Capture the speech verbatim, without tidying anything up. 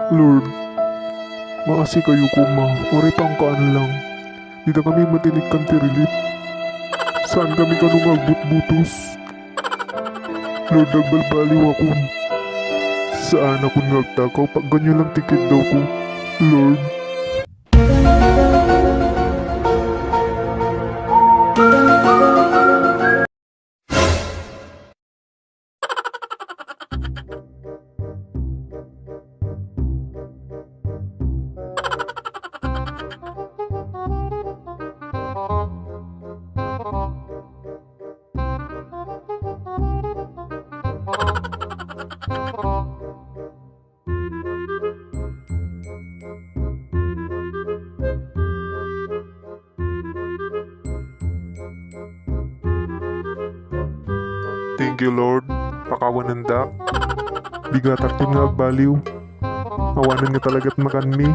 Lord, maasi kayo koma, uray pangkaan lang. Dita kami matinikkan ti relief. Saan kami kano nga agbutbutos? Lord, agbalbaliwakon. Saanakon nga agtakaw, pagganyo lang ti kiddawko, Lord. Thank you, Lord. Pakawanendak. Bigatakton nga agbaliw. Awanen nga talagat makanmi.